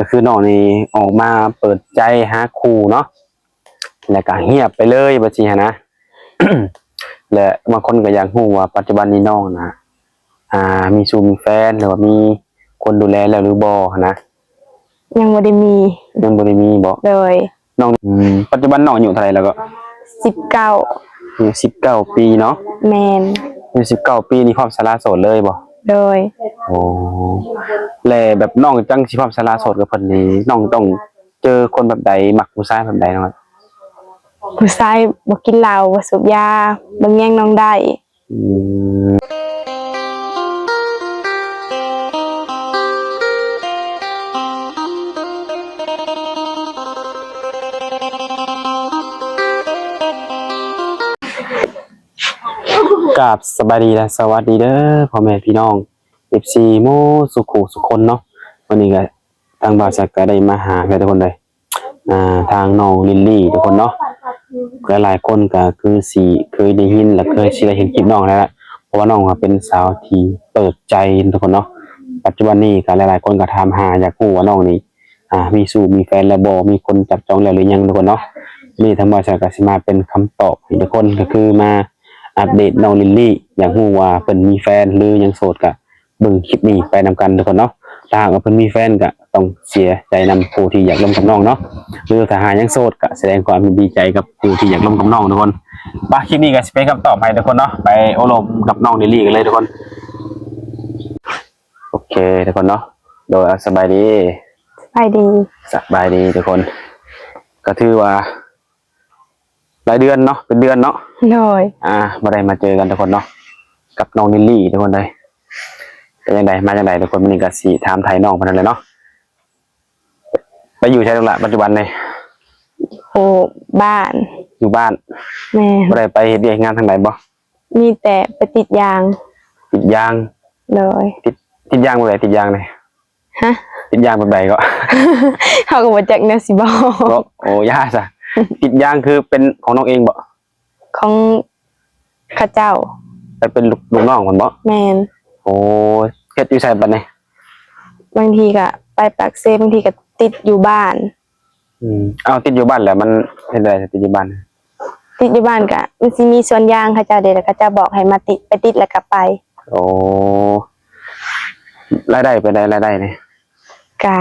ກໍຄືນ້ອງນີ້ອອກມາເປີດໃຈຫາຄູ່ເນາະ ແລ້ວກໍຫຽບໄປເລີຍ ແບບຊີ້ຫັ້ນນະ. ແລະ ບາງຄົນກໍຢາກຮູ້ວ່າປັດຈຸບັນນີ້ນ້ອງນະ ອ່າ ມີຊູ້ມີແຟນ ຫຼືວ່າມີຄົນດູແລແລ້ວຫຼືບໍ່ຫັ້ນນະ? ຍັງບໍ່ໄດ້ມີ. ຍັງບໍ່ໄດ້ມີບໍ? ໂດຍ. ນ້ອງ ອືມ ປັດຈຸບັນນ້ອງອາຍຸເທົ່າໃດແລ້ວກໍ? ສິບເກົ້າ. ອາຍຸສິບເກົ້າປີເນາະ? ແມ່ນ. ອາຍຸສິບເກົ້າປີນີ້ພ້ອມສະຫຼະໂສດເລີຍບໍ? ໂດຍ. ໂອ້ ແລະ ແບບນ້ອງຈັ່ງຊິພ້ອມສະຫຼະໂສດກັບເພິ່ນນີ້ ນ້ອງຕ້ອງເຈີຄົນແບບໃດ? ມັກຜູ້ຊາຍແບບໃດນ້ອງ? ຜູ້ຊາຍບໍ່ກິນເຫຼົ້າ ບໍ່ສູບຢາ ເບິ່ງແຍງນ້ອງໄດ້. ອືມ ກາບສະບາຍດີ ແລະ ສະຫວັດດີເດີ ພໍ່ແມ່ພີ່ນ້ອງ ເອັຟຊີ ໝົດສູ່ຄູ່ສູ່ຄົນເນາະ. ວັນນີ້ກໍທາງບ່າວສັກກໍໄດ້ມາຫາແລ້ວທຸກຄົນເລີຍ. ອ່າ ທາງນ້ອງລິນລີ້ທຸກຄົນເນາະ ຫຼາຍໆຄົນກໍຄືຊິເຄີຍໄດ້ຍິນ ແລະ ເຄີຍຊິໄດ້ເຫັນຄລິບນ້ອງແລ້ວລະ ເພາະວ່ານ້ອງກໍເປັນສາວທີ່ເປີດໃຈທຸກຄົນເນາະ. ປັດຈຸບັນນີ້ກໍຫຼາຍໆຄົນກໍຖາມຫາ ຢາກຮູ້ວ່ານ້ອງນີ້ ອ່າ ມີຊູ້ມີແຟນແລ້ວບໍ່ ມີຄົນຈັບຈອງແລ້ວຫຼືຍັງທຸກຄົນເນາະ. ນີ້ທາງບ່າວສັກກໍຊິມາເປັນຄຳຕອບໃຫ້ທຸກຄົນ ກໍຄືມາອັບເດດນ້ອງລິນລີ້ ຢາກຮູ້ວ່າເພິ່ນມີແຟນຫຼືຍັງໂສດ ກໍ ເບິ່ງຄລິບນີ້ໄປນຳກັນທຸກຄົນເນາະ. ຖ້າຫາກວ່າເພິ່ນມີແຟນກໍຕ້ອງເສຍໃຈນຳຜູ້ທີ່ຢາກລົມກັບນ້ອງເນາະ ຫຼືຖ້າຫາກຍັງໂສດກໍສະແດງຄວາມຍິນດີໃຈກັບຜູ້ທີ່ຢາກລົມກັບນ້ອງທຸກຄົນ. ປະ ຄລິບນີ້ກໍຊິເປັນຄຳຕອບໃຫ້ທຸກຄົນເນາະ ໄປໂອ້ລົມກັບນ້ອງລິນລີ້ກັນເລີຍທຸກຄົນ. ໂອເຄທຸກຄົນເນາະ ໂດຍ ສະບາຍດີ. ສະບາຍດີ. ສະບາຍດີທຸກຄົນ ກໍຖືວ່າ ຫຼາຍເດືອນເນາະ ເປັນເດືອນເນາະ. ໂດຍ. ອ່າ ບໍ່ໄດ້ມາເຈີກັນທຸກຄົນເນາະ ກັບນ້ອງລິນລີ້ທຸກຄົນເອີຍ. ເປັນຈັ່ງໃດ ມາຈັ່ງໃດທຸກຄົນ? ມື້ນີ້ກໍຊິຖາມໄຖ່ນ້ອງເພິ່ນນັ້ນແຫຼະເນາະ. ໄປຢູ່ໃສລູກຫຼ້າ ປັດຈຸບັນນີ້? ຢູ່ບ້ານ. ຢູ່ບ້ານ. ແມ່ນ. ບໍ່ໄດ້ໄປເຮັດວຽກເຮັດງານທາງໃດບໍ່? ມີແຕ່ໄປຕິດຢາງ. ຕິດຢາງ? ໂດຍ. ຕິດ ຕິດຢາງແບບໃດ? ຕິດຢາງນີ້ ຮະ? ຕິດຢາງແບບໃດກໍ? ເຮົາກໍບໍ່ຈັກແນວຊິບອກ. ໂອ້ ຢ່າຊະ. ຕິດຢາງຄືເປັນຂອງນ້ອງເອງບໍ? ຂອງເຂົາເຈົ້າ. ໄປເປັນລູກ ລູກນ້ອງເພິ່ນບໍ? ແມ່ນ. ໂອ້ ເຮັດຢູ່ໃສບັດນີ້? ບາງທີກໍໄປປາກເຊ ບາງທີກໍຕິດຢູ່ບ້ານ. ອືມ ເອົາ ຕິດຢູ່ບ້ານແລ້ວມັນເຮັດໃດ ຕິດຢູ່ບ້ານ? ຕິດຢູ່ບ້ານກະ ມັນຊິມີສວນຢາງເຂົາເຈົ້າເດ້ ແລ້ວເຂົາເຈົ້າບອກໃຫ້ມາຕິດ ໄປຕິດແລ້ວກະໄປ. ໂອ້ ລາຍໄດ້ເປັນໃດ ລາຍໄດ້ນີ້? ກະ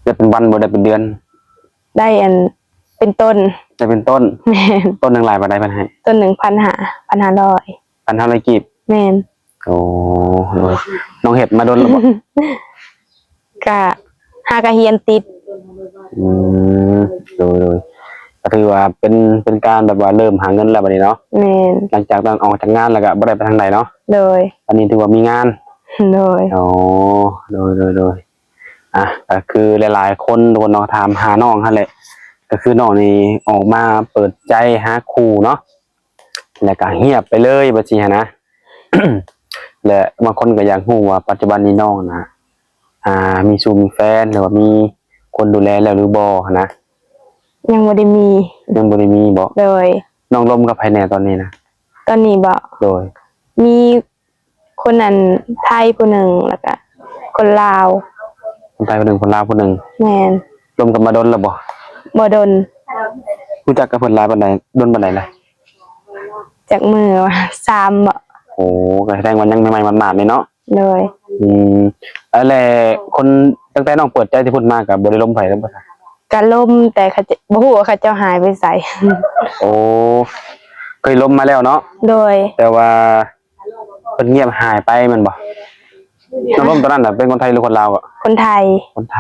ໄດ້ເປັນວັນບໍ່ ໄດ້ເປັນເດືອນ? ໄດ້ອັນ ເປັນຕົ້ນ. ໄດ້ເປັນຕົ້ນ? ແມ່ນ. ຕົ້ນໜຶ່ງຫຼາຍປານໃດເພິ່ນໃຫ້? ຕົ້ນໜຶ່ງພັນຫ້າ ພັນຫ້າຮ້ອຍ. ພັນຫ້າຮ້ອຍກີບ? ແມ່ນ. ໂອ້ ໂດຍ. ນ້ອງເຮັດມາດົນແລ້ວບໍ່? ກະຫາກະຮຽນຕິດ. ອືມ ໂດຍ ໂດຍ. ກໍຖືວ່າເປັນ ເປັນການແບບວ່າເລີ່ມຫາເງິນແລ້ວບັດນີ້ເນາະ? ແມ່ນ. ຫຼັງຈາກນັ້ນອອກຈາກງານແລ້ວກະບໍ່ໄດ້ໄປທາງໃດເນາະ? ໂດຍ. ອັນນີ້ຖືວ່າມີງານ? ໂດຍ. ໂອ້ ໂດຍ ໂດຍ ໂດຍ. ອ່ະ ກໍຄືຫຼາຍໆຄົນ ທຸກຄົນເນາະ ຖາມຫານ້ອງຫັ້ນແຫຼະ. ກໍຄືນ້ອງນີ້ອອກມາເປີດໃຈຫາຄູ່ເນາະ ແລ້ວກໍຫຽບໄປເລີຍ ແບບຊີ້ຫັ້ນນະ. ແລະ ບາງຄົນກໍຢາກຮູ້ວ່າປັດຈຸບັນນີ້ນ້ອງນະ ອ່າ ມີຊູ້ມີແຟນ ຫຼືວ່າມີຄົນດູແລແລ້ວຫຼືບໍ່ຫັ້ນນະ? ຍັງບໍ່ໄດ້ມີ. ຍັງບໍ່ໄດ້ມີບໍ? ໂດຍ. ນ້ອງລົມກັບໃຜແດ່ຕອນນີ້ນະ? ຕອນນີ້ບໍ? ໂດຍ. ມີຄົນອັນໄທຜູ້ໜຶ່ງ ແລ້ວກະຄົນລາວ. ຄົນໄທຜູ້ໜຶ່ງ ຄົນລາວຜູ້ໜຶ່ງ. ແມ່ນ. ລົມກັນມາດົນແລ້ວບໍ່? ບໍ່ດົນ. ຮູ້ຈັກກັບເພິ່ນຫຼາຍປານໃດ ດົນປານໃດລະ? ຈັກມື້ວະ ສາມບໍ? ໂອ້ ກໍສະແດງວ່າຍັງໃໝ່ໆ ໝາດໆ ເລີຍເນາະ? ໂດຍ. ອືມ ແລ້ວຄົນ ຕັ້ງແຕ່ນ້ອງເປີດໃຈທີ່ພຸ້ນມາກໍບໍ່ໄດ້ລົມໃຜເລີຍບໍ່? ກໍລົມ ແຕ່ເຂົາເຈົ້າ ບໍ່ຮູ້ວ່າເຂົາເຈົ້າຫາຍໄປໃສ. ໂອ້ ເຄີຍລົມມາແລ້ວເນາະ? ໂດຍ. ແຕ່ວ່າ ເພິ່ນງຽບຫາຍໄປແມ່ນບໍ່? ນ້ອງລົມຕອນນັ້ນນະ ເປັນຄົນໄທຫຼືຄົນລາວກໍ? ຄົນໄທ. ຄົນໄທ.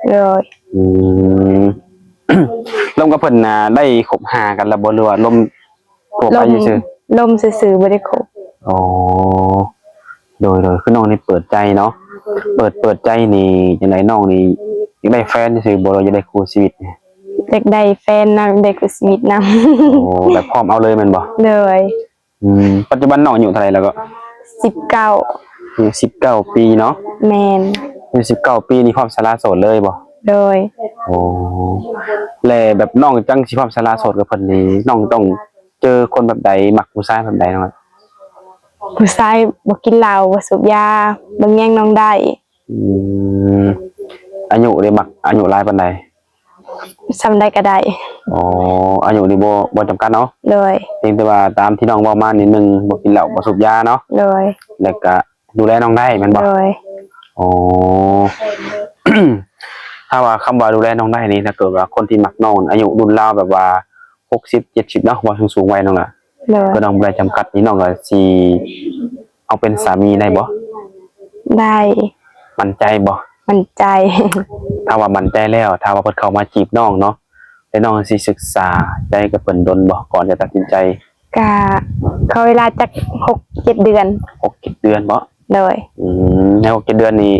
ໂດຍ. ອືມ ລົມກັບເພິ່ນນະ ໄດ້ຄົບຫາກັນແລ້ວບໍ່ ຫຼືວ່າລົມທົ່ວໄປຊື່ໆ? ລົມຊື່ໆ ບໍ່ໄດ້ຄົບ. ອໍ ໂດຍໆ. ຄືນ້ອງນີ້ເປີດໃຈເນາະ ເປີດ ເປີດໃຈນີ້ ຈັ່ງໃດ ນ້ອງນີ້ຢາກໄດ້ແຟນຊື່ໆບໍ່ ຫຼືຢາກໄດ້ຄູ່ຊີວິດ? ຢາກໄດ້ແຟນນຳ ຢາກໄດ້ຄູ່ຊີວິດນຳ. ໂອ້ ແບບພ້ອມເອົາເລີຍແມ່ນບໍ່? ໂດຍ. ອືມ ປັດຈຸບັນນ້ອງອາຍຸເທົ່າໃດແລ້ວກໍ? ສິບເກົ້າ. ອາຍຸສິບເກົ້າປີເນາະ? ແມ່ນ. ອາຍຸສິບເກົ້າປີນີ້ພ້ອມສະຫຼະໂສດເລີຍບໍ່? ໂດຍ. ໂອ້ ແລ້ວແບບນ້ອງຈັ່ງຊິພ້ອມສະຫຼະໂສດກັບເພິ່ນນີ້ ນ້ອງຕ້ອງເຈີຄົນແບບໃດ ມັກຜູ້ຊາຍແບບໃດນ້ອງ? ຜູ້ຊາຍບໍ່ກິນເຫຼົ້າ ບໍ່ສູບຢາ ເບິ່ງແຍງນ້ອງໄດ້. ອືມ ອາຍຸຫຼາຍປານໃດ? ສ່ຳໃດກໍໄດ້. ອໍ ອາຍຸນີ້ບໍ່ ບໍ່ຈຳກັດເນາະ. ໂດຍ. ພຽງແຕ່ວ່າຕາມທີ່ນ້ອງເວົ້າມານີ້ ໜຶ່ງ ບໍ່ກິນເຫຼົ້າ ບໍ່ສູບຢາເນາະ. ໂດຍ. ແລ້ວກະດູແລນ້ອງໄດ້ແມ່ນບໍ່? ໂດຍ. ອໍ ຖ້າວ່າຄຳວ່າດູແລນ້ອງໄດ້ນີ້ ຖ້າເກີດວ່າຄົນທີ່ມັກນ້ອງອາຍຸລຸ້ນລາວແບບວ່າຫົກສິບ ເຈັດສິບເນາະ ເວົ້າເຖິງສູງໄວນ້ອງລະ. ໂດຍ. ກໍນ້ອງບໍ່ໄດ້ຈຳກັດນີ້ ນ້ອງກໍຊິເອົາເປັນສາມີໄດ້ບໍ່? ໄດ້. ໝັ້ນໃຈບໍ່? ໝັ້ນໃຈ. ຖ້າວ່າໝັ້ນໃຈແລ້ວ ຖ້າວ່າເພິ່ນເຂົ້າມາຈີບນ້ອງເນາະ ແລ້ວນ້ອງຊິສຶກສາໃຈກັບເພິ່ນດົນບໍ່ ກ່ອນຈະຕັດສິນໃຈ? ກະຂໍເວລາຈັກຫົກເຈັດເດືອນ. ຫົກເຈັດເດືອນບໍ່? ໂດຍ. ອືມ ໃນຫົກເຈັດເດືອນນີ້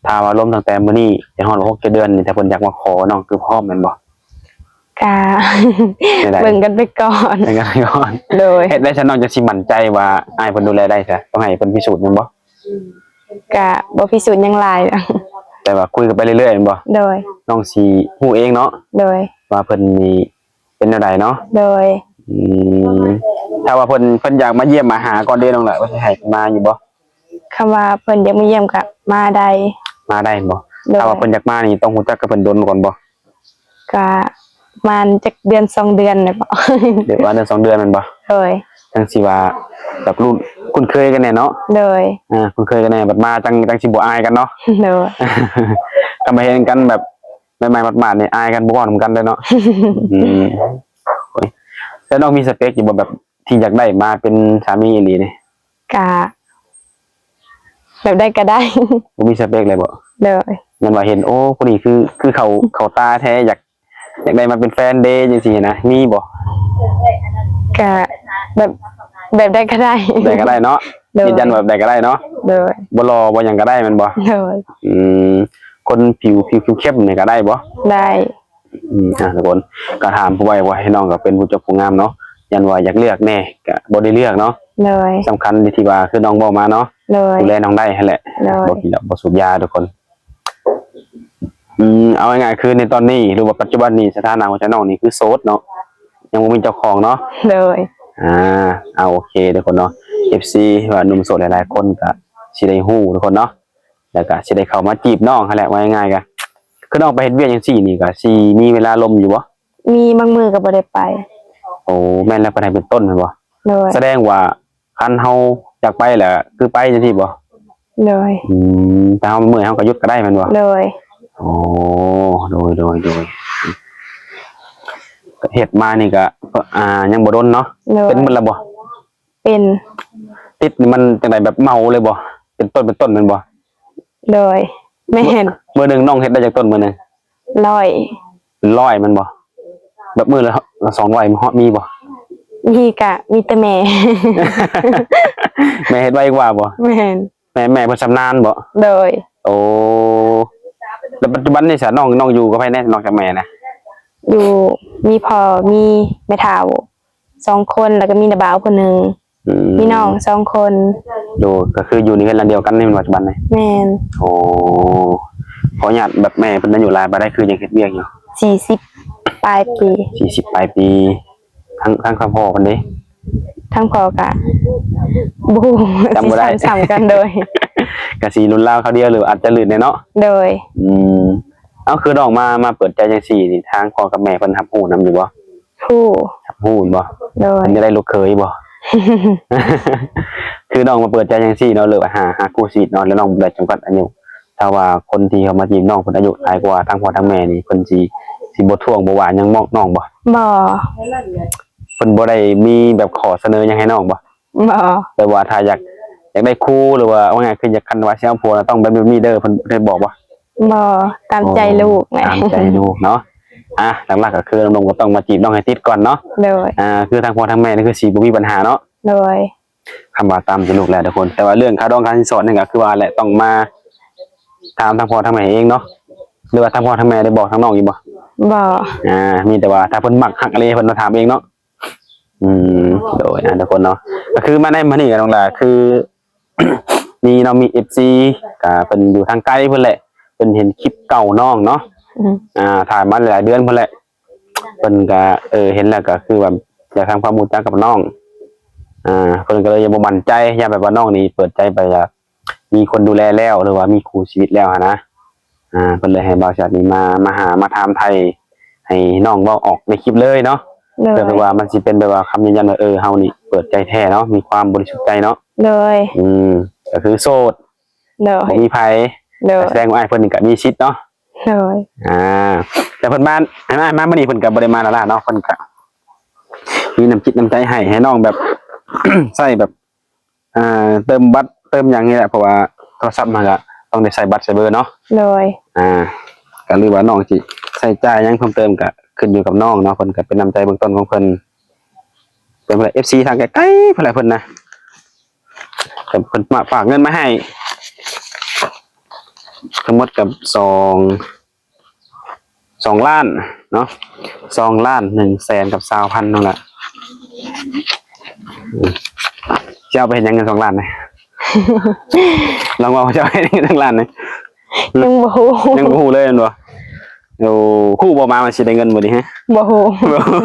ຖ້າວ່າລວມຕັ້ງແຕ່ມື້ນີ້ໄປຮອດຫົກເຈັດເດືອນນີ້ ຖ້າເພິ່ນຢາກມາຂໍ ນ້ອງຄືພ້ອມແມ່ນບໍ່? ກະ ແນວໃດ? ເບິ່ງກັນໄປກ່ອນ. ເບິ່ງກັນໄປກ່ອນ. ໂດຍ. ເຮັດໄດ້ຊັ້ນ ນ້ອງຈັ່ງຊິໝັ້ນໃຈວ່າອ້າຍເພິ່ນດູແລໄດ້ຊະ ຕ້ອງໃຫ້ເພິ່ນພິສູດແມ່ນບໍ່? ກະບໍ່ພິສູດຫຍັງຫຼາຍ. ແຕ່ວ່າຄຸຍກັນໄປເລື້ອຍໆແມ່ນບໍ່? ໂດຍ. ນ້ອງຊິຮູ້ເອງເນາະ? ໂດຍ. ວ່າເພິ່ນນີ້ເປັນແນວໃດເນາະ? ໂດຍ. ອືມ ຖ້າວ່າເພິ່ນ ເພິ່ນຢາກມາຢ້ຽມມາຫາກ່ອນເດ້ນ້ອງລະ ວ່າຊິໃຫ້ມາຢູ່ບໍ່? ຄຳວ່າເພິ່ນຢາກມາຢ້ຽມກະມາໄດ້. ມາໄດ້ແມ່ນບໍ່? ໂດຍ. ຖ້າວ່າເພິ່ນຢາກມານີ້ ຕ້ອງຮູ້ຈັກກັບເພິ່ນດົນກ່ອນບໍ່? ກະປະມານຈັກເດືອນສອງເດືອນແຫຼະບໍ? ເດືອນ ປະມານເດືອນສອງເດືອນແມ່ນບໍ່? ໂດຍ. ຈັ່ງຊິວ່າແບບຮູ້ຄຸ້ນເຄີຍກັນແດ່ເນາະ? ໂດຍ. ອ່າ ຄຸ້ນເຄີຍກັນແດ່ ບັດມາຈັ່ງ ຈັ່ງຊິບໍ່ອາຍກັນເນາະ? ໂດຍ. ຄັນມາເຫັນກັນແບບໃໝ່ໆໝາດໆນີ້ ອາຍກັນ ບໍ່ເວົ້ານຳກັນເດ້ເນາະ? ອືມ ໂອ້ຍ ແລ້ວນ້ອງມີສະເປັກຢູ່ບໍ່ ແບບທີ່ຢາກໄດ້ມາເປັນສາມີອີ່ຫຼີນີ້? ກະແບບໃດກໍໄດ້. ບໍ່ມີສະເປັກເລີຍບໍ? ໂດຍ. ຍ້ອນວ່າເຫັນ ໂອ້ ຜູ້ນີ້ຄື ຄືເຂົ້າ ເຂົ້າຕາແທ້ ຢາກ ຢາກໄດ້ມາເປັນແຟນເດ້ ຈັ່ງຊີ້ນະ ມີບໍ່? ກະແບບ ແບບໃດກໍໄດ້. ແບບໃດກໍໄດ້ເນາະ? ໂດຍ. ຢືນຢັນວ່າແບບໃດກໍໄດ້ເນາະ? ໂດຍ. ບໍ່ຫຼໍ່ບໍ່ຫຍັງກໍໄດ້ແມ່ນບໍ່? ໂດຍ. ອືມ ຄົນຜິວ ຜິວເຂັ້ມໆນີ້ກໍໄດ້ບໍ່? ໄດ້. ອືມ ອ່າ ທຸກຄົນກໍຖາມຜູ້ໄວວ່າ ໃຫ້ນ້ອງກໍເປັນຜູ້ຈົບຜູ້ງາມເນາະ ຢ້ານວ່າຢາກເລືອກແດ່ກໍບໍ່ໄດ້ເລືອກເນາະ. ໂດຍ. ສຳຄັນທີ່ວ່າຄືນ້ອງເວົ້າມາເນາະ. ໂດຍ. ດູແລນ້ອງໄດ້ຫັ້ນແຫຼະ. ໂດຍ. ບໍ່ກິນເຫຼົ້າບໍ່ສູບຢາທຸກຄົນ. ອືມ ເອົາງ່າຍໆຄືໃນຕອນນີ້ ຫຼືວ່າປັດຈຸບັນນີ້ ສະຖານະຫົວໃຈນ້ອງນີ້ຄືໂສດເນາະ ຍັງບໍ່ມີເຈົ້າຂອງເນາະ. ໂດຍ. ອ່າ ເອົາ ໂອເຄທຸກຄົນເນາະ ເອັຟຊີ ວ່າໜຸ່ມໂສດຫຼາຍໆຄົນກໍຊິໄດ້ຮູ້ທຸກຄົນເນາະ ແລ້ວກໍຊິໄດ້ເຂົ້າມາຈີບນ້ອງຫັ້ນແຫຼະ. ວ່າງ່າຍໆກໍຄືນ້ອງໄປເຮັດວຽກຈັ່ງຊີ້ນີ້ ກໍຊິມີເວລາລົມຢູ່ບໍ່? ມີ ບາງມື້ກໍບໍ່ໄດ້ໄປ. ໂອ້ ແມ່ນແລ້ວ ເພິ່ນໃຫ້ເປັນຕົ້ນແມ່ນບໍ່? ໂດຍ. ສະແດງວ່າຄັນເຮົາຢາກໄປແຫຼະ ຄືໄປຈັ່ງຊີ້ບໍ່? ໂດຍ. ອືມ ຖ້າເຮົາເມື່ອຍເຮົາກໍຢຸດກໍໄດ້ແມ່ນບໍ່? ໂດຍ. ໂອ້ ໂດຍ ໂດຍ ໂດຍ. ເຮັດມານີ້ກໍ ອ່າ ຍັງບໍ່ດົນເນາະ. ໂດຍ. ເປັນໝົດແລ້ວບໍ່? ເປັນ. ຕິດນີ້ມັນຈັ່ງໃດ ແບບເມົາເລີຍບໍ່? ເປັນຕົ້ນ ເປັນຕົ້ນແມ່ນບໍ່? ໂດຍ ແມ່ນ. ມື້ໜຶ່ງນ້ອງເຮັດໄດ້ຈັກຕົ້ນມື້ໜຶ່ງ? ຮ້ອຍ. ເປັນຮ້ອຍແມ່ນບໍ່? ແບບມື້ລະສອງຮ້ອຍ ເຮົາມີບໍ່? ມີ ກະມີແຕ່ແມ່. ແມ່ເຮັດໄວກວ່າບໍ່? ແມ່ນ. ແມ່ ແມ່ເພິ່ນຊຳນານບໍ່? ໂດຍ. ໂອ້ ແລ້ວປັດຈຸບັນນີ້ຊະ ນ້ອງ ນ້ອງຢູ່ກັບໃຜແດ່ ນອກຈາກແມ່ນະ? ຢູ່ ມີພໍ່ ມີແມ່ເຖົ້າ ສອງຄົນ ແລ້ວກໍມີນ້າບ່າວຜູ້ໜຶ່ງ. ອືມ ມີນ້ອງສອງຄົນ. ໂດຍ. ກໍຄືຢູ່ໃນເຮືອນຫຼັງດຽວກັນນີ້ແມ່ນ ປັດຈຸບັນນີ້? ແມ່ນ. ໂອ້ ຂໍອະນຸຍາດ ແບບແມ່ເພິ່ນອາຍຸຫຼາຍປານໃດ ຄືຍັງເຮັດວຽກຢູ່? ສີ່ສິບປາຍປີ. ສີ່ສິບປາຍປີ. ທາງ ທາງ ທາງພໍ່ເພິ່ນເດ? ທາງພໍ່ກະບໍ່ຮູ້ ຈຳບໍ່ໄດ້ ຊິສ່ຳໆກັນ. ໂດຍ. ກະຊິລຸ້ນລາວຄາວດຽວ ຫຼືອາດຈະລື່ນແດ່ເນາະ? ໂດຍ. ອືມ ເອົາ ຄືນ້ອງມາ ມາເປີດໃຈຈັ່ງຊີ້ນີ້ ທາງພໍ່ກັບແມ່ເພິ່ນຮັບຮູ້ນຳຢູ່ບໍ່? ຮູ້. ຮູ້ບໍ່? ໂດຍ. ເພິ່ນຢາກໄດ້ລູກເຂີຍບໍ່? ຄືນ້ອງມາເປີດໃຈຈັ່ງຊີ້ເນາະ ຫຼືວ່າຫາ ຫາຄູ່ຊີວິດເນາະ ແລ້ວນ້ອງບໍ່ໄດ້ຈຳກັດອາຍຸ ຖ້າວ່າຄົນທີ່ເຂົ້າມາຈີບນ້ອງເພິ່ນອາຍຸຫຼາຍກວ່າທາງພໍ່ທາງແມ່ນີ້ ເພິ່ນຊິ ຊິບໍ່ທ້ວງບໍ່ວ່າຫຍັງມອງນ້ອງບໍ່? ບໍ່. ເພິ່ນບໍ່ໄດ້ມີແບບຂໍ້ສະເໜີຫຍັງໃຫ້ນ້ອງບໍ່? ບໍ່. ແບບວ່າຖ້າຢາກ ຢາກໄດ້ຄູ່ ຫຼືວ່າເວົ້າງ່າຍຄືຢາກ ຄັນວ່າຊິເອົາຜົວນະ ຕ້ອງແບບນີ້ເດີ ເພິ່ນ ເພິ່ນບອກບໍ່? ບໍ່. ຕາມໃຈລູກແຫຼະ. ໂອ້ ຕາມໃຈລູກເນາະ. ອ່າ ຫຼັກໆກໍຄືໜຸ່ມໆກໍຕ້ອງມາຈີບນ້ອງໃຫ້ຕິດກ່ອນເນາະ. ໂດຍ. ອ່າ ຄືທາງພໍ່ທາງແມ່ນີ້ຄືຊິບໍ່ມີບັນຫາເນາະ. ໂດຍ. ຄຳວ່າຕາມໃຈລູກແຫຼະທຸກຄົນ ແຕ່ວ່າເລື່ອງຄ່າດອງຄ່າສິນສອດນີ້ກໍຄືວ່າແຫຼະ ຕ້ອງມາຖາມທາງພໍ່ທາງແມ່ເອງເນາະ ຫຼືວ່າທາງພໍ່ທາງແມ່ໄດ້ບອກທາງນ້ອງຢູ່ບໍ່? ບໍ່. ອ່າ ມີແຕ່ວ່າຖ້າເພິ່ນມັກຮັກອີ່ຫຼີ ເພິ່ນມາຖາມເອງເນາະ. ອືມ ໂດຍ ອ່າ ທຸກຄົນເນາະ ກໍຄືມາໃນມື້ນີ້ນ້ອງຫຼ້າ ຄື ມີເນາະ ມີເອັຟຊີ ກໍເພິ່ນຢູ່ທາງໄກພຸ້ນແຫຼະ ເພິ່ນເຫັນຄລິບເກົ່ານ້ອງເນາະ. ອືມ. ອ່າ ຖ່າຍມາຫຼາຍເດືອນພຸ້ນແຫຼະ ເພິ່ນກໍ ເອີ ເຫັນແລ້ວກໍຄືວ່າຢາກທຳຄວາມຮູ້ຈັກກັບນ້ອງ ອ່າ ເພິ່ນກໍເລີຍຍັງບໍ່ໝັ້ນໃຈ ຢ້ານແບບວ່ານ້ອງນີ້ເປີດໃຈໄປ ແລ້ວມີຄົນດູແລແລ້ວ ຫຼືວ່າມີຄູ່ຊີວິດແລ້ວຫັ້ນນະ. ອ່າ ເພິ່ນເລີຍໃຫ້ບ່າວແຊດນີ້ມາ ມາຫາ ມາຖາມໄຖ່ໃຫ້ນ້ອງເວົ້າອອກໃນຄລິບເລີຍເນາະ. ໂດຍ ເພື່ອແບບວ່າມັນຊິເປັນແບບວ່າຄຳຢືນຢັນວ່າ ເອີ ເຮົານີ້ເປີດໃຈແທ້ເນາະ ມີຄວາມບໍລິສຸດໃຈເນາະ. ໂດຍ ອືມ ກໍຄືໂສດ. ໂດຍ ບໍ່ມີໃຜ. ໂດຍ ແສດງວ່າອ້າຍເພິ່ນນີ້ກໍມີສິດເນາະ. ໂດຍ ອ່າ ແຕ່ເພິ່ນມາ ອ້າຍມາມື້ນີ້ເພິ່ນກໍບໍ່ໄດ້ມາຫຼ້າໆເນາະ ເພິ່ນກໍມີນ້ຳຈິດນ້ຳໃຈໃຫ້ ໃຫ້ນ້ອງແບບ ໃຊ້ແບບ ອ່າ ເຕີມບັດເຕີມຫຍັງນີ້ແຫຼະ ເພາະວ່າໂທລະສັບມັນກໍຕ້ອງໄດ້ໃສ່ບັດໃສ່ເບີເນາະ. ໂດຍ ອ່າ ກໍຫຼືວ່ານ້ອງຊິໃຊ້ຈ່າຍຫຍັງເພີ່ມເຕີມກໍຂຶ້ນຢູ່ກັບນ້ອງເນາະ ເພິ່ນກໍເປັນນ້ຳໃຈເບື້ອງຕົ້ນຂອງເພິ່ນ. ເປັນເພິ່ນ ເອັຟຊີ ທາງໄກໆ ເພິ່ນລະ ເພິ່ນນະ ກໍເພິ່ນມາຝາກເງິນມາໃຫ້ທັງໝົດກັບສອງ ສອງລ້ານເນາະ ສອງລ້ານໜຶ່ງແສນກັບຊາວພັນນັ້ນລະ. ອືມ ຊິເອົາໄປເຮັດຫຍັງເງິນສອງລ້ານນີ້? ລອງເວົ້າ ຊິເອົາໄປເຮັດຫຍັງເງິນສອງລ້ານນີ້? ຍັງບໍ່ຮູ້ ຍັງບໍ່ຮູ້ເລີຍແມ່ນບໍ່? ໂອ້ ຮູ້ບໍ່ມາວ່າຊິໄດ້ເງິນມື້ນີ້? ບໍ່ຮູ້ ບໍ່ຮູ້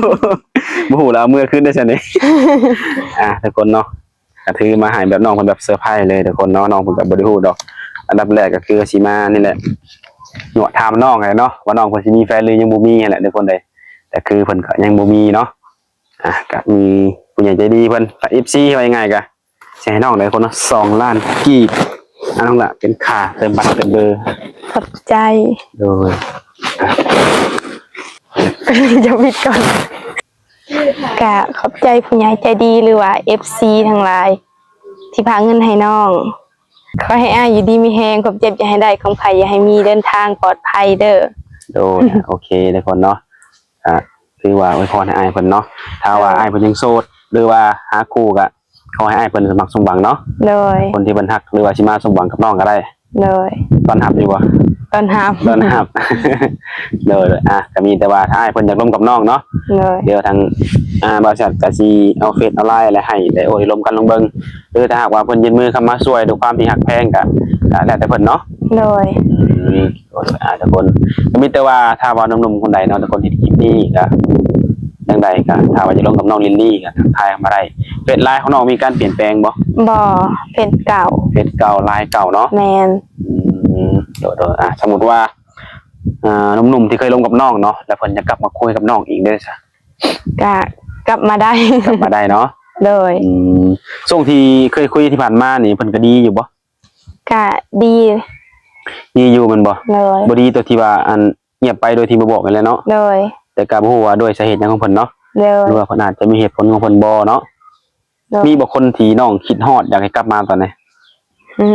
ບໍ່ຮູ້ແລ້ວເອົາເມືອຄືນໄດ້ຊັ້ນເດ. ອ່າ ທຸກຄົນເນາະ ກໍຖືມາໃຫ້ແບບນ້ອງເພິ່ນແບບເຊີໄພເລີຍທຸກຄົນເນາະ. ນ້ອງເພິ່ນກໍບໍ່ໄດ້ຮູ້ດອກ ອັນດັບແລກກໍຄືຊິມານີ້ແຫຼະ ຍົວະຖາມນ້ອງຫັ້ນແຫຼະເນາະ ວ່ານ້ອງເພິ່ນຊິມີແຟນຫຼືຍັງບໍ່ມີຫັ້ນແຫຼະທຸກຄົນເດ້. ແຕ່ຄືເພິ່ນກໍຍັງບໍ່ມີເນາະ. ອ່າ ກໍມີຜູ້ໃຫຍ່ໃຈດີເພິ່ນ ເອັຟຊີ ວ່າງ່າຍໆ ກໍຊິໃຫ້ນ້ອງໄດ້ຄົນລະສອງລ້ານກີບ. ອ່າ ນ້ອງລະເປັນຄ່າເຕີມບັດເຕີມເບີ. ຂອບໃຈ. ໂດຍ ຈະປິດກ່ອນ. ກະຂອບໃຈຜູ້ໃຫຍ່ໃຈດີ ຫຼືວ່າເອັຟຊີທັງຫຼາຍ ທີ່ພາເງິນໃຫ້ນ້ອງ. ຂໍໃຫ້ອ້າຍຢູ່ດີມີແຮງ ຄວາມເຈັບຢ່າໃຫ້ໄດ້ ຄວາມໄຂ້ຢ່າໃຫ້ມີ ເດີນທາງປອດໄພເດີ. ໂດຍ ໂອເຄທຸກຄົນເນາະ ກະຖືວ່າອວຍພອນໃຫ້ອ້າຍເພິ່ນເນາະ. ຖ້າວ່າ ໂດຍ ອ້າຍເພິ່ນຍັງໂສດ ຫຼືວ່າຫາຄູ່ກະ ຂໍໃຫ້ອ້າຍເພິ່ນສົມຫວັງເນາະ. ໂດຍ ຄົນທີ່ເພິ່ນຮັກ ຫຼືວ່າຊິມາສົມຫວັງກັບນ້ອງກໍໄດ້. ໂດຍ ຕ້ອນຮັບຢູ່ບໍ່? ຕ້ອນຮັບ ຕ້ອນຮັບ. ໂດຍ ໂດຍ ອ່ະ ກໍມີແຕ່ວ່າຖ້າອ້າຍເພິ່ນຢາກລົມກັບນ້ອງເນາະ. ໂດຍ ດຽວທາງ ອ່າ ບ່າວແຊດກໍຊິເອົາເຟສເອົາໄລນ໌ ແລະ ໃຫ້ໄດ້ໂອ້ໄດ້ລົມກັນລອງເບິ່ງ ຫຼືຖ້າຫາກວ່າເພິ່ນຍື່ນມືເຂົ້າມາຊ່ວຍດ້ວຍຄວາມທີ່ຮັກແພງກໍ ກໍແລ້ວແຕ່ເພິ່ນເນາະ. ໂດຍ ອືມ ໂດຍ ອ່າ ທຸກຄົນ ກໍມີແຕ່ວ່າຖ້າວ່າໜຸ່ມໆຄົນໃດເນາະ ທຸກຄົນເຫັນຄລິບນີ້ກໍ ຈັ່ງໃດກໍຖ້າວ່າຢາກລົມກັບນ້ອງລິນລີກໍທັກທາຍເຂົ້າມາໄດ້. ເຟສໄລນ໌ຂອງນ້ອງມີການປ່ຽນແປງບໍ່? ບໍ່ ເຟສເກົ່າ. ເຟສເກົ່າ ໄລນ໌ເກົ່າເນາະ. ແມ່ນ. ອືມ ໂດຍໆ ອ່າ ສົມມຸດວ່າ ອ່າ ໜຸ່ມໆທີ່ເຄີຍລົມກັບນ້ອງເນາະ ແລ້ວເພິ່ນຈະກັບມາຄຸຍກັບນ້ອງອີກເດ້ຊະ? ກະກັບມາໄດ້ ກັບມາໄດ້ເນາະ. ໂດຍ ອືມ ຊ່ວງທີ່ເຄີຍຄຸຍທີ່ຜ່ານມານີ້ ເພິ່ນກໍດີຢູ່ບໍ່? ກະດີ ດີຢູ່ແມ່ນບໍ່? ໂດຍ ບໍ່ດີຕົວທີ່ວ່າ ອັນ ງຽບໄປໂດຍທີ່ບໍ່ບອກຫັ້ນແຫຼະເນາະ. ໂດຍ ແຕ່ກໍບໍ່ຮູ້ວ່າດ້ວຍສາເຫດຫຍັງຂອງເພິ່ນເນາະ. ໂດຍ ຫຼືວ່າເພິ່ນອາດຈະມີເຫດຜົນຂອງເພິ່ນບໍ່ເນາະ. ໂດຍ ມີບໍ່ຄົນທີ່ນ້ອງຄິດຮອດຢາກໃຫ້ກັບມາຕອນນີ້? ອື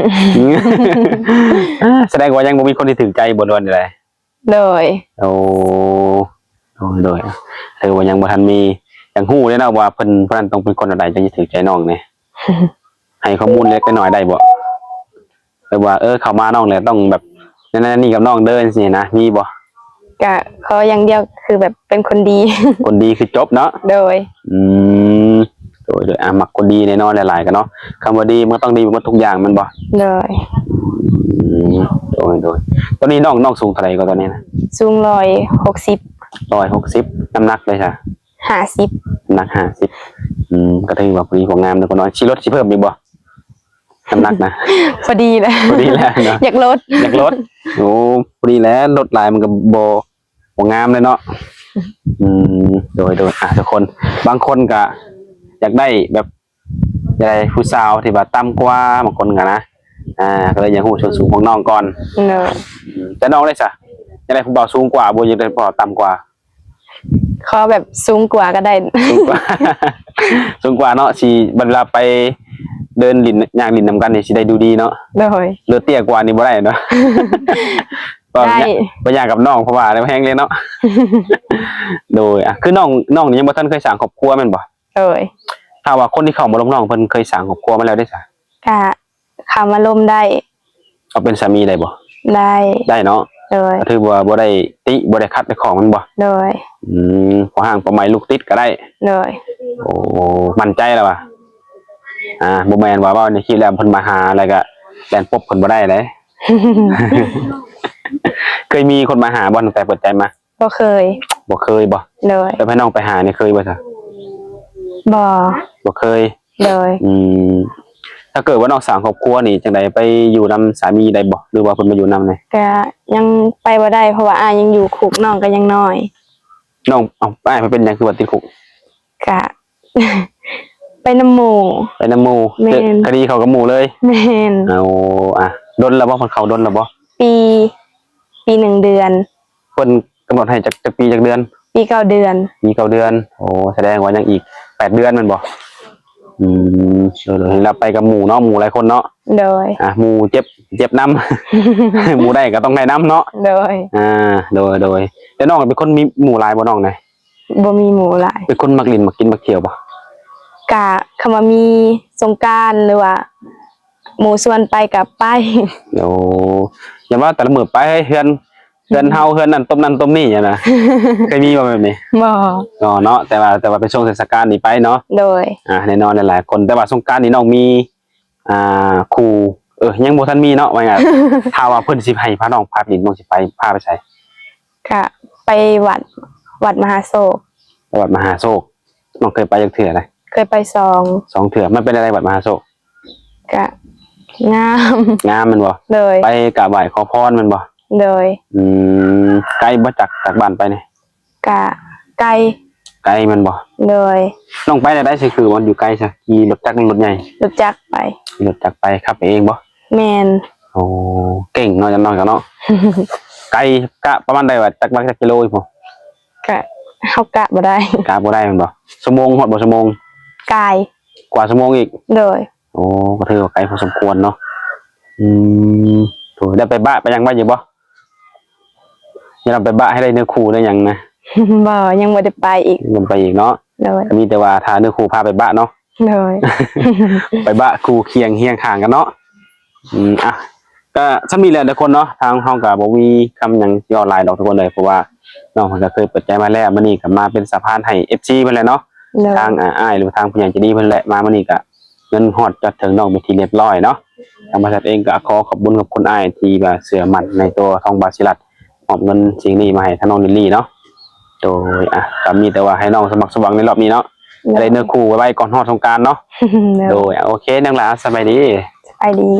ມ ສະແດງວ່າຍັງບໍ່ມີຄົນທີ່ຖືກໃຈບໍ່ ຫຼືວ່າແນວໃດ? ໂດຍ ໂອ້ ໂດຍ ໂດຍ ຖືວ່າຍັງບໍ່ທັນມີ. ຢາກຮູ້ເດ້ເນາະວ່າເພິ່ນ ຜູ້ນັ້ນຕ້ອງເປັນຄົນແນວໃດ ຈັ່ງຊິຖືກໃຈນ້ອງນີ້? ໃຫ້ຂໍ້ມູນເລັກໆນ້ອຍໆໄດ້ບໍ່? ແບບວ່າ ເອີ ເຂົ້າມານ້ອງແລ້ວຕ້ອງແບບນັ້ນໆນີ້ກັບນ້ອງເດີ ຈັ່ງຊີ້ນະ ມີບໍ່? ກະຂໍຢ່າງດຽວ ຄືແບບເປັນຄົນດີ ຄົນດີຄືຈົບເນາະ. ໂດຍ ອືມ ໂດຍໆ ອ່າ ມັກຄົນດີແນ່ນອນ ຫຼາຍໆກໍເນາະ. ຄຳວ່າດີມັນກໍຕ້ອງດີໝົດທຸກຢ່າງແມ່ນບໍ່? ໂດຍ ອືມ ໂດຍໆ. ຕອນນີ້ນ້ອງ ນ້ອງສູງເທົ່າໃດກໍຕອນນີ້ນະ? ສູງຮ້ອຍຫົກສິບ ຮ້ອຍຫົກສິບ. ນ້ຳໜັກເດຊະ? ຫ້າສິບ ນ້ຳໜັກຫ້າສິບ. ອືມ ກໍຖືວ່າພໍດີພໍງາມເນາະ. ຊິລົດຊິເພີ່ມອີກບໍ່? ນ້ຳໜັກນະ ພໍດີແລ້ວ ພໍດີແລ້ວເນາະ. ຢາກລົດ ຢາກລົດ. ໂອ້ ພໍດີແລ້ວ ລົດຫຼາຍມັນກໍບໍ່ ບໍ່ງາມເລີຍເນາະ. ອືມ ໂດຍໆ ອ່າ ທຸກຄົນ ບາງຄົນກໍຢາກໄດ້ແບບ ຢາກໄດ້ຜູ້ສາວທີ່ວ່າຕ່ຳກວ່າ ບາງຄົນກໍນະ ອ່າ ກໍເລີຍຢາກຮູ້ສ່ວນສູງຂອງນ້ອງກ່ອນ. ໂດຍ ອືມ ແຕ່ນ້ອງເດຊະ ຢາກໄດ້ຜູ້ບ່າວສູງກວ່າບໍ່ ຢາກໄດ້ຜູ້ບ່າວຕ່ຳກວ່າ? ຂໍແບບສູງກວ່າກໍໄດ້. ສູງກວ່າ ສູງກວ່າເນາະ ຊິບັດເວລາໄປເດີນຫຼິ້ນ ຍ່າງຫຼິ້ນນຳກັນນີ້ຊິໄດ້ດູດີເນາະ. ໂດຍ ເລີຍເຕ້ຍກວ່ານີ້ບໍ່ໄດ້ເນາະ. ໄດ້ ບໍ່ຢາກກັບນ້ອງ ເພາະວ່າແຮງເລີຍເນາະ. ໂດຍ ອ່ະ ຄືນ້ອງ ນ້ອງນີ້ຍັງບໍ່ທັນເຄີຍສ້າງຄອບຄົວແມ່ນບໍ່? ໂດຍ ຖ້າວ່າຄົນທີ່ເຂົ້າມາລົມນ້ອງ ເພິ່ນເຄີຍສ້າງຄອບຄົວມາແລ້ວເດ້ຊະ? ກະເຂົ້າມາລົມໄດ້. ເອົາເປັນສາມີໄດ້ບໍ່? ໄດ້ ໄດ້ເນາະ. ໂດຍ ກໍຖືວ່າບໍ່ໄດ້ຕິ ບໍ່ໄດ້ຂັດໄດ້ຂ້ອງແມ່ນບໍ່? ໂດຍ ອືມ ພໍຮ່າງພໍໄໝລູກຕິດກໍໄດ້. ໂດຍ ໂອ້ ໝັ້ນໃຈແລ້ວວ່າ ອ່າ ບໍ່ແມ່ນວ່າເວົ້າໃນຄລິບແລ້ວເພິ່ນມາຫາ ແລ້ວກໍແລ່ນປົບເພິ່ນບໍ່ໄດ້ເດ້. ເຄີຍມີຄົນມາຫາບໍ່ ຕັ້ງແຕ່ເປີດໃຈມາ? ບໍ່ເຄີຍ. ບໍ່ເຄີຍບໍ່? ໂດຍ ແລ້ວໃຫ້ນ້ອງໄປຫານີ້ເຄີຍບໍ່ຊະ? ບໍ່ ບໍ່ເຄີຍ. ໂດຍ ອືມ ຖ້າເກີດວ່ານ້ອງສ້າງຄອບຄົວນີ້ ຈັ່ງໃດ ໄປຢູ່ນຳສາມີໄດ້ບໍ່ ຫຼືວ່າເພິ່ນມາຢູ່ນຳແດ່? ກະຍັງໄປບໍ່ໄດ້ ເພາະວ່າອ້າຍຍັງຢູ່ຄຸກ ນ້ອງກໍຍັງນ້ອຍ. ນ້ອງ ເອົ້າ ອ້າຍເພິ່ນເປັນຫຍັງຄືວ່າຕິດຄຸກ? ກະ ໄປນຳໝູ່. ໄປນຳໝູ່. ແມ່ນ. ຄະດີເຂົ້າກັບໝູ່ເລີຍ. ແມ່ນ. ເອົາ ອ່ະ ດົນແລ້ວບໍ່? ເພິ່ນເຂົ້າດົນແລ້ວບໍ່? ປີ ປີໜຶ່ງເດືອນ. ເພິ່ນກຳນົດໃຫ້ຈັກ ຈັກປີຈັກເດືອນ? ປີເກົ້າເດືອນ. ປີເກົ້າເດືອນ. ໂອ້ ສະແດງວ່າຍັງອີກແປດເດືອນແມ່ນບໍ່? ອືມ ໂດຍໆ ແລ້ວໄປກັບໝູ່ເນາະ ໝູ່ຫຼາຍຄົນເນາະ. ໂດຍ. ອ່ະ ໝູ່ເຈັບ ເຈັບນຳ ໝູ່ໄດ້ກໍຕ້ອງໄດ້ນຳເນາະ. ໂດຍ. ອ່າ ໂດຍໆ ແຕ່ນ້ອງເປັນຄົນມີໝູ່ຫຼາຍບໍ່ນ້ອງນະ? ບໍ່ມີໝູ່ຫຼາຍ. ເປັນຄົນມັກຫຼິ້ນ ມັກກິນ ມັກທ່ຽວບໍ່? ກະ ຄຳວ່າມີສົງການ ຫຼືວ່າໝູ່ຊວນໄປກະໄປ. ໂອ້ ຢ່າວ່າແຕ່ລະມື້ໄປເຮືອນ ເຮືອນເຮົາ ເຮືອນນັ້ນຕົບນັ້ນຕົບນີ້ຫັ້ນນະ ເຄີຍມີບໍ່ແບບນີ້? ບໍ່. ອໍ ເນາະ ແຕ່ວ່າ ແຕ່ວ່າເປັນຊ່ວງເທດສະການນີ້ໄປເນາະ. ໂດຍ. ອ່າ ແນ່ນອນຫຼາຍໆຄົນ ແຕ່ວ່າສົງການນີ້ນ້ອງມີ ອ່າ ຄູ່ ເອີ ຍັງບໍ່ທັນມີເນາະ ວ່າງ່າຍ ຖ້າວ່າເພິ່ນຊິໃຫ້ພານ້ອງພາໄປຫຼິ້ນ ນ້ອງຊິໄປ ພາໄປໃສ? ກະໄປວັດ ວັດມະຫາໂຊກ. ໄປວັດມະຫາໂຊກ ນ້ອງເຄີຍໄປຈັກເທື່ອລະ? ເຄີຍໄປສອງ ສອງເທື່ອ. ມັນເປັນແນວໃດວັດມະຫາໂຊກ? ກະງາມ. ງາມແມ່ນບໍ່? ໂດຍ. ໄປກາບໄຫວ້ຂໍພອນແມ່ນບໍ່? ໂດຍ. ອືມ ໄກບໍ່ ຈາກ ຈາກບ້ານໄປນີ້? ກະໄກ. ໄກແມ່ນບໍ່? ໂດຍ. ນ້ອງໄປແນວໃດ? ຊິຄືວ່າຢູ່ໄກຊະ ຂີ່ລົດຈັກ ລົດໃຫຍ່? ລົດຈັກໄປ. ຂີ່ລົດຈັກໄປ. ຂັບໄປເອງບໍ່? ແມ່ນ. ໂອ້ ເກັ່ງເນາະ ຈັກໜ້ອຍກໍເນາະ. ໄກ ກະປະມານໃດວະ? ຈັກ ຈັກກິໂລພຸ້ນ? ກະ ເຮົາກະບໍ່ໄດ້. ກະບໍ່ໄດ້ແມ່ນບໍ່? ຊົ່ວໂມງ ຮອດບໍ່ຊົ່ວໂມງ? ກາຍ ກວ່າຊົ່ວໂມງອີກ? ໂດຍ. ໂອ້ ກໍຖືວ່າໄກພໍສົມຄວນເນາະ. ອືມ ໂດຍ. ໄດ້ໄປບະໄປຫຍັງໄວ້ຢູ່ບໍ່? ຢ່ານຳໄປບະໃຫ້ໄດ້ເນື້ອຄູ່ໄດ້ຫຍັງນະ? ບໍ່ ຍັງບໍ່ໄດ້ໄປອີກ. ຍັງບໍ່ໄປອີກເນາະ. ໂດຍ. ກໍມີແຕ່ວ່າຖ້າເນື້ອຄູ່ພາໄປບະເນາະ. ໂດຍ. ໄປບະຄູ່ຄຽງຮຽງຂ້າງກັນເນາະ. ອືມ ອ່ະ ກໍສ່ຳນີ້ແຫຼະທຸກຄົນເນາະ. ທາງເຮົາກໍບໍ່ມີຄຳຫຍັງຊິເວົ້າຫຼາຍດອກທຸກຄົນເອີຍ ເພາະວ່ານ້ອງເພິ່ນກໍເຄີຍເປີດໃຈມາແລ້ວ. ມື້ນີ້ກໍມາເປັນສະພານໃຫ້ເອັຟຊີເພິ່ນແຫຼະເນາະ. ໂດຍ. ທາງ ອ່າ ອ້າຍ ຫຼືວ່າທາງຜູ້ໃຫຍ່ໃຈດີເພິ່ນແຫຼະ ມາມື້ນີ້ກໍ ເງິນຮອດຈອດເຖິງນ້ອງເປັນທີ່ຮຽບຮ້ອຍເນາະ. ທາງບໍລິສັດເອງກໍຂໍຂອບຄຸນຂອບຄຸນອ້າຍທີ່ວ່າເຊື່ອໝັ້ນໃນຕົວທອງບາຊິລັດ ມອບເງິນສິ່ງນີ້ມາໃຫ້ທາງນ້ອງລິລລີເນາະ. ໂດຍ ອ່ະ ກໍມີແຕ່ວ່າໃຫ້ນ້ອງສະໝັກສະຫວັງໃນຮອບນີ້ເນາະ. ໂດຍ. ໄດ້ເນື້ອຄູ່ໄວໆກ່ອນຮອດສົງການເນາະ. ໂດຍ. ໂດຍ ໂອເຄ ນ້ອງຫຼ້າ ສະບາຍດີ. ສະບາຍດີ.